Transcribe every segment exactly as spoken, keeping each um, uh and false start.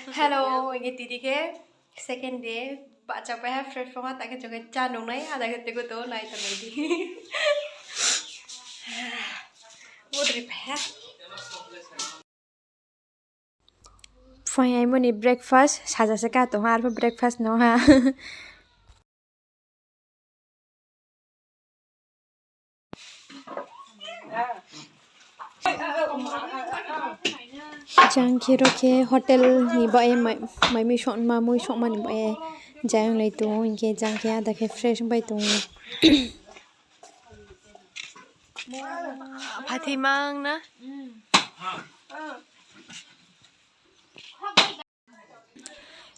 Hello, hing khe tini khe second day. Bahcha pai ha fresh phong ha, ta khe chung khe chá nung nai, ada khe tei khe to nai ta nai di. Bodri pai ha. Phai aimo ni breakfast, saja se ka tong ha, arphuh breakfast no ha. Jang khe ro khe hotel ni bai mai, mai mui songma, mui songma ni bai jang lai tong, hing khe jang khe ada khe fresh bai tong. Phathai mang na.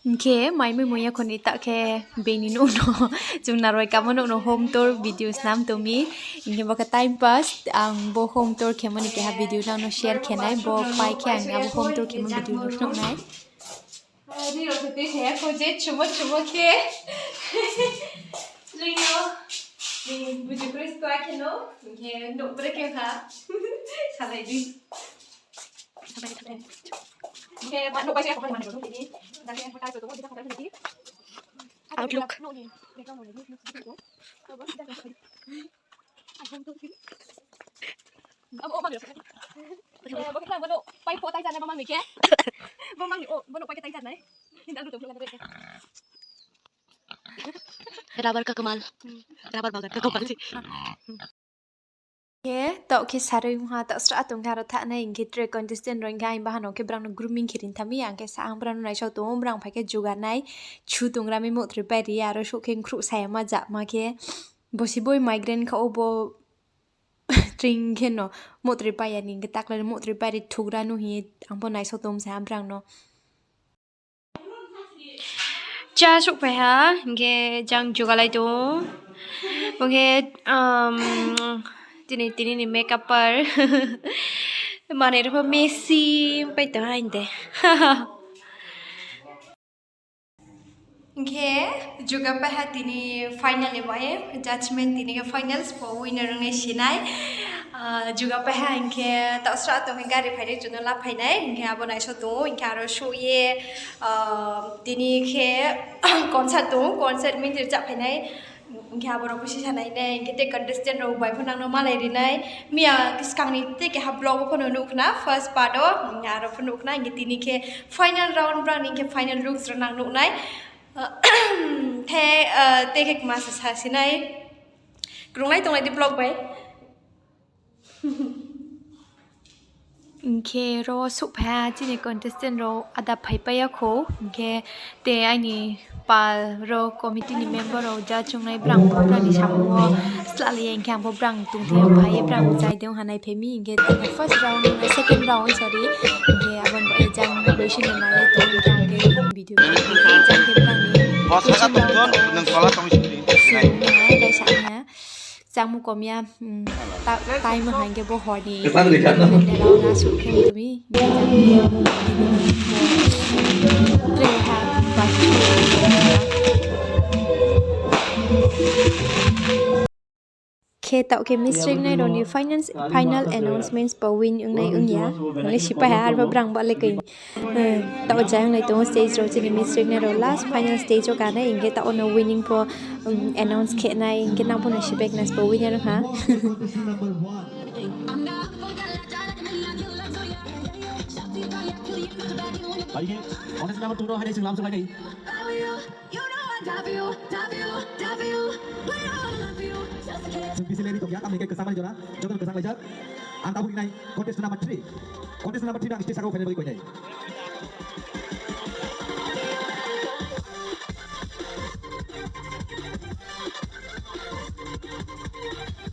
Hing khe mai mui mui ya kho ni ta khe bini nouh no chung naroi kamo nouh no home tour video snam tong mi. Hing khe bo khe time pass, ang bo home tour khemo ni keha video nang no share khe nai, bo pai khe ang abo home tour khemo video no phnuh nai. Ni rao khe tui khe ya kho je chumo chumo khe. Lino, ni buju kris to akhe no, hing khe nouh bre khe ha. Salai di. Outlook. Rubber ka kamal. Rubber bagan ka kamal. Khe, taoh khe sarui ong ha, taoh sra tong khe aro thanai, hing khe tre contestant rao hing khe ang baha no khe brang no grooming khe ri tha mi, ang khe sa ang brang no naisao tong ou, brang phai khe juga nai, chu tong ra mi mouh troi pai ri, aro souh khe nkhruh saya ma ja ma khe, bo si boi migraine kha ou bo tring khe no, mouh troi pai ya ni, hing khe taklai no mouh troi pai ri thugra nu hing ye, ang pho naisao tong sa ang brang no. Chá souhphai ha, hing khe jang jugalai tong ou. Bo khe, um, tini, tini ni makeup par. Manoi rao pho messy pai tong ha hing de. Hing khe jugapai ha tini final ni bai, judgment tini khe finals pho winner ong nai si nai. Ah, jugapai ha hing khe taoh sra tong khe gari phai ri chung no la phai nai, hing khe abo naisao tong ou, hing khe aro souh ye, ah, tini khe concert tong ou, concert means rchah phai nai, hing khe abo rao pho sisa nai nai, hing khe tei contestant rao bai pho nang no malai ri nai, miya skang ni tei keha vlog wo pho no nuh khna, first part wo, aro pho nuh khna, hing khe tini khe final round, brang ni hing khe final looks rao nang nuh nai. The, ah, tei khe kma se sa si nai. Krunglai tonglai di vlog bai. Hing khe ro souhphai ha chini contestant rao ada phaipai ya kho. Hing khe tei aini pal rao committee ni member rao judge ongnai brang pho brang ni samung wo slalai ya, hing khe ang pho brang tongthai yo phai ye brang chai de ong ha naiphai mi. Hing khe first round, second round, sorry. Hing khe abo ni bai jang question no nai nai tong, hing khe ang khe video khe jang khe brang ni question no tong, si nai, raisa nai. Changmo kom ya, mm, ta-, time ha hing khe bo hor ni, rao na suh khe tumi, hing khe jang khe, tre ha, ba, khe taoh khe miss ringnai rao ni final, final announcements bo win ongnai ong ya. Hing le sipai ha, arphuh brang ba le koi. Eh, taoh jang nai tong ou stage rao chini miss ringnai rao last final stage wo kanai, hing khe taoh no winning pho, um, announce khe nai, hing khe nang pho no sipai khna sbo winner ha. Bai khe, contestant number two no hai nai sing lam sung lai nai. Chung bisi le ri tong ya, tamni khe kwchang lai jora, joto no kwchang laijak. Ang tabuk rinai contestant number three. Contestant number three no ang stage saka wo phainai bagwi koi nai.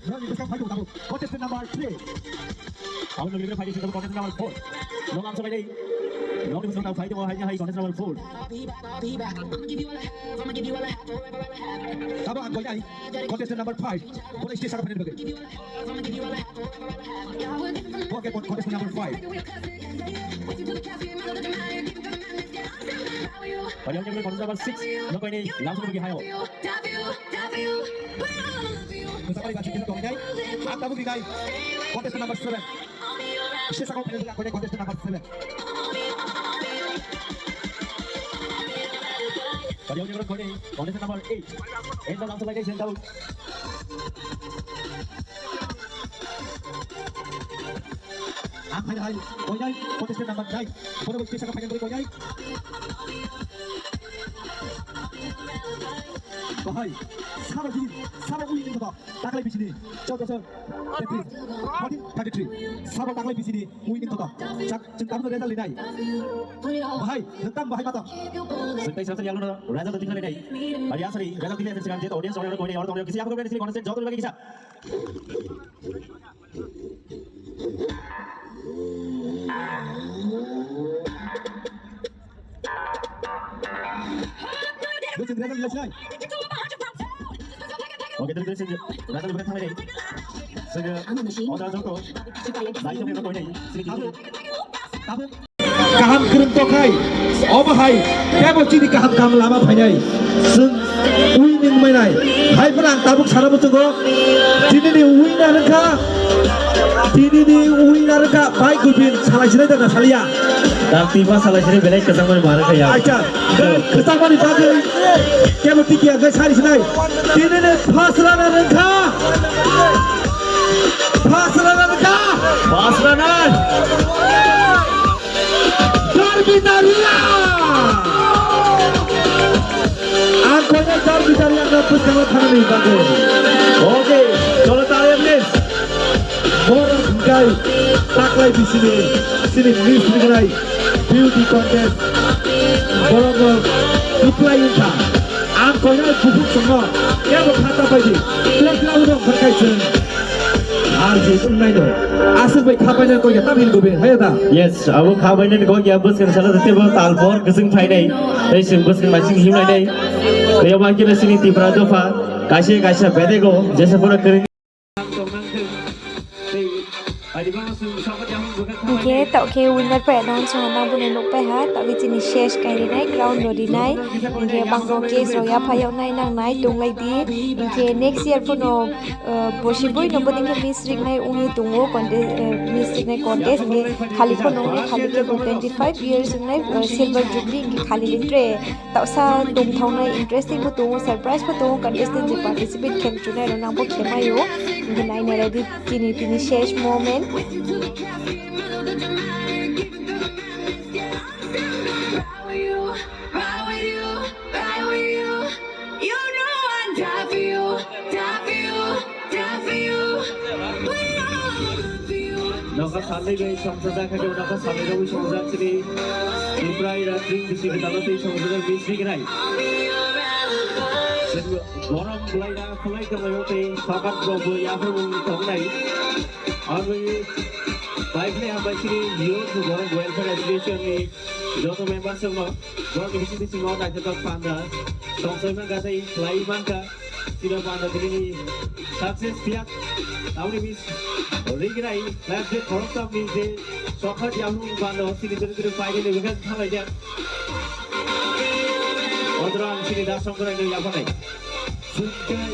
Brao ni bwskang phai tongo tabuk contestant number three. Abo ni loge loge phai di sing tabuk contestant number four. Nong ang solai dei. Nong ni bwskang phai tongo hai ni hai contestant number four. Tabuk ang koi nai contestant number five. Bo stage saka phainai bagwi. Bo khe contestant number five. Pari ang contestant number six. Nong koi nai lam sung bagwi hai o. Ang tabuk rinai contestant number seven. Stage saka phainai bagwi ang koi nai contestant number seven. Pari ang koinai, contestant number eight. Eight no lamsa lai dei sentau. Ang phainai, koinai, contestant number nine. Bono bo kisa ka phainai koinai. Bahai, sabo jini, sabo ui ni koto. Taklai bisini, chaudo song, thirty, fourteen, thirty-three. Sabo taklai bisini, ui ni koto. Chak, chwng tamo result linai. Bahai, nang tamo bahai mato. Sengtai sasari yalo no result tong thani nai. Bari asari result tong thani sengkang je audience oro koinai oro tong kisi ako koinai sini contestant joto bagi kisa. Oke, terus, terus, terus. Result bukan thanglai dei. Sehingga order joto. Baik, oke, oke, oke. Sini, sini. Kaham krung tongkhai, obo hai, kebo chini kaham kaham lama phainai. Chwng ui ni ongmai nai. Hai phano ang tabuk sana muchungo. Tini ni winner wngkha. Tini ni winner wngkha. Bai Gobin salai sinai da na salia. Dakti ba salai sinai belai kwchangmani ma rwkha ya. Acha, kwchangmani bagwi kebo tiki ya gai sari sinai. Tini ni first runner wngkha. First runner wngkha. First runner. Darbi Daria! Ang koinai Darbi Daria no bwskango thanani bagwi. Oke, cholo tali please. Borok hwnkhe taklai bisini, sini miss rinai beauty contest. Borok no reply wngkha. Ang koinai buphuk songno kebo khata bai di. Play ground rok hwnkhe chwng. Ar je wngnai no. Aswk bai kha bainani kok ya, tamni kok bai, hai da? Yes, abo kha bainani kok ya, bwskang salo tei bo tal por kwchwng phainai. Tei chwng bwskang naising himlainai. Tei abo hakhe no chini Tipra dopha kaisa kaisa bedego, jesa phano kwrwng. Hingkhe taoh khe winner pai announce ong nang bono nuhpai ha, taoh khe chini ses kai rinai, crown rw rinai. Hingkhe bangno case rok yapha yag nai nangnai tonglai di. Hingkhe next year phano Bo si boi no bodei khe miss rinai ongwi tongo, contest, miss rinai contest hingkhe khali pho nongnai, khali khe bo twenty five years wngnai, silver jubilee hingkhe khali le tre taohsa tongthaonai, interesting pho tongo, surprise pho tongo, contestant je participate khe chunai rok nang bo khe mai o, hingkhe nainai di chini tini ses moment. Nokha salai bai songchajak, khe nokha salai bai songchajak chini Tipra Ira Tring bisi gitalo tei songchajak Miss Rinai. Borom belai da, belai tonglaio tei sokat rok bo yaphar mung tongnai. Aroni bai belai hambai chini Youth Borom Welfare Association ni joto members rokno. Borok ni bising bisingo naithotok panda tongsaima gathai khlai mankha. Chini panda tini ni success phiya. Tamoni miss Rinai last day khoroktham ni je sokha diaphru panda chini tini tini painani bwkha thalai dia. Odorang chini da songkrai no yaphanai. Sungkai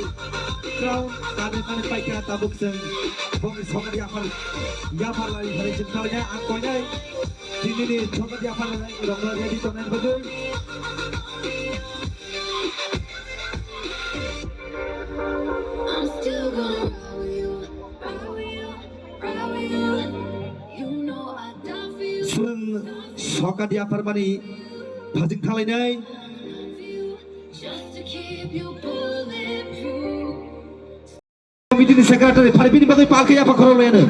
crown kani kani paikha tabuk chwng bongni sokha diaphar yaphar lai phari chwng thalai ang koinai. Tini ni sokha diaphar lai rokno ready tongnai bagwi. Chwng sokha diaphar mani phajik thalainai. Committee ni secretary, phari bini bagwi pal khe yapha khorok lai ano.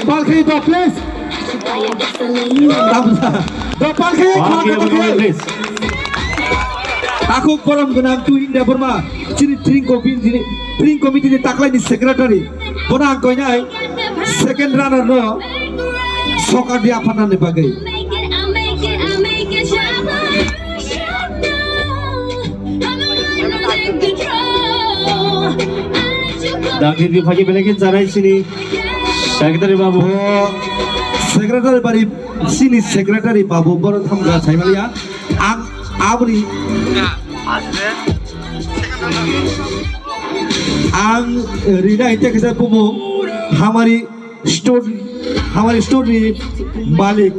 Pal khe do, please. Tamsa. Do, pal khe khorok lai, please. Takhuk borom gwnang Tuhin Debbarma, chini Tring Committee ni, Tring Committee ni taklai ni secretary. Bono ang koinai second runner no sokha diaphar nani bagwi. Dagdi di phagi belai khe chanai chini secretary babu. Bo secretary bari chini secretary babu borok thamkha saimaliya. Ang aboni ang rinai tekesa bumung hamari Store, hamari store ni malik.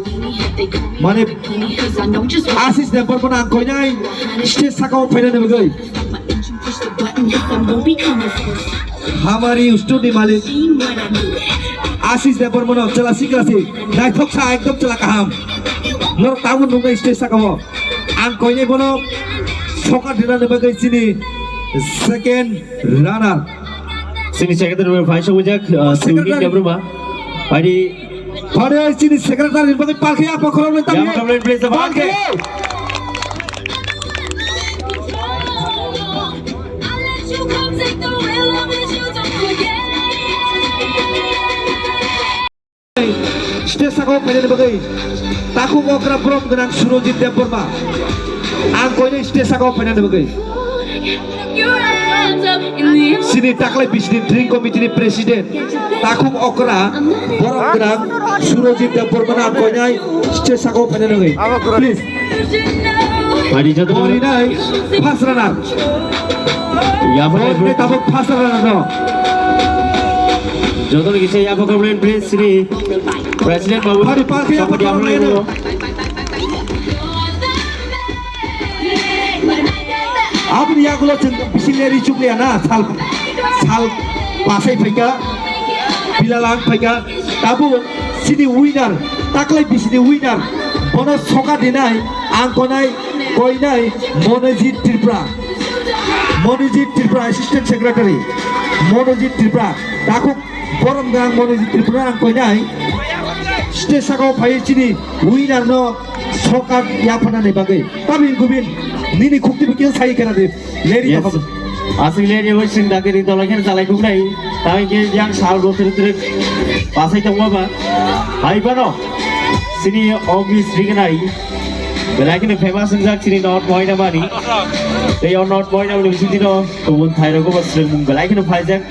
Mane, Ashish Debbarma no ang koinai stage saka wo phainani bagwi. Hamari ustu ni malik. Ashish Debbarma no chwla sikla se. Naithok sa ekdom chwla kaham. Norok tabuk nungnai stage saka wo. Ang koinai bono soka dinani bagwi chini second runner. Chini secretary bai phai sogwi jak, uh, Secretary. Sudin Debbarma. Pai di. Pai di, chini secretary ni bagwi palkhe ya, pakhorok le tamo. Ya, pakhorok le, please, palkhe. Palkhe. Stage saka wo phainani bagwi takhuk okra borom gwnang Surojit Debbarma. Ang koinai stage saka wo phainani bagwi. Chini taklai bisini dring committee ni president takhuk okra borom gwnang Surojit Debbarma no ang koinai stage saka wo phainani bagwi. Please. Pai di joto. Boni nai first runner. Yapha. Boni nai tabuk first runner no. Joto ni kisa yapha khamlen please sini. President babu. Pai di palkhe yapha khamlen. Aboni yagulo chwng bisi leri chukliya na sal sal pasai phaikha. Bilalang phaikha. Tabuk sini winner. Taklai bisini winner. Bono soka dinai. Ang konai. Koinai Monojit Tripura. Monojit Tripura, Assistant Secretary. Monojit Tripura. Takhuk borom gwnang Monojit Tripura ang koinai. Stage saka wo phai chini winner no soka yaphanani bagwi. Tabi gubin nini khukti bikhe sai khena di. Lady. Yes. Aswk lady bo sing dagi ring tolai khe chalai khuknai. Tabi khe yang sal bo trik trik pasai tongma ba. Hai bano. Sini office rignai. Belai kheno famous wngjak chini North Moinamani. Tei o North Moinamani bisingtwi no kubun thairokbo swrwngmung belai kheno phaijak.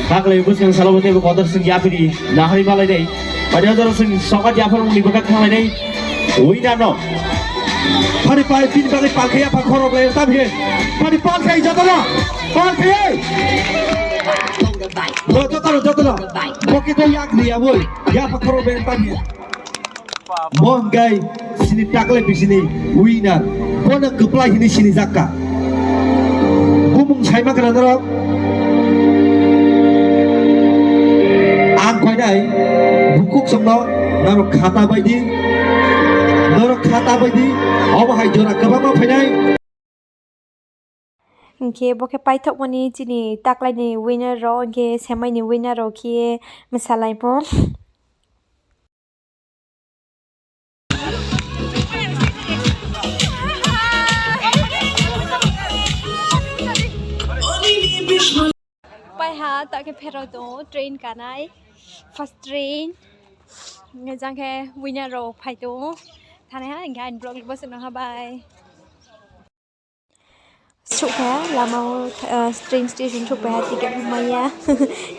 Taklai bwskang salo bo teibo kotor swng yapiri nahari malainai. Pai di joto swng soka yapharmungni bwkha khanglainai. Winner no. Phari pai bini bagwi palkhe yapha khorok lai tam he. Phari palkhe joto no. Palkhe. Joto no, joto no. Bo khe to yak ni ya boi. Yapha khorok lai tam he. Mo hwnkhe sini taklai bisini winner. Bono kwplai hini sini jakka. Bumung saima khna norok. Ang koinai bukhuk songno norok khata bai di. Norok khata bai di. Obo hai jora kwbangma phainai. Hwnkhe bo khe paithakmani chini taklaini winner rok, hwnkhe semaini winner rok khe mwsalaimo. Paiha ta khe pherao tongo, train kanai, first train. Hwnkhe jang khe winner rok phai tongo. Thanai ha, hwnkhe ani vlog bo se nang ha, bye. Souhphai ha lama o, ah, train station souhphai ha, ticket bo maya.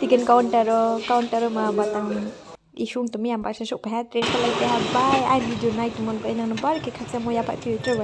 Ticket counter o, counter o ma batang isung tongmi, ang baksa souhphai ha, train palai phai ha, bye. Ai video nai tongmani bai nang no bar khe khakchangmo yaphaih phi, bye.